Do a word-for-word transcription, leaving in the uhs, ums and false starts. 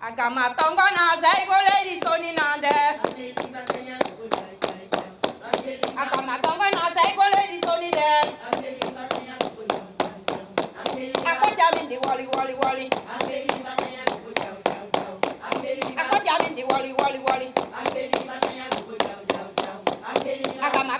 Akama tọngọ na saigo ledi soni nande. Akama tọngọ na saigo ledi soni de. Akọja mi ndị wọli wọli wọli. Akọja mi ndị wọli wọli wọli. Akama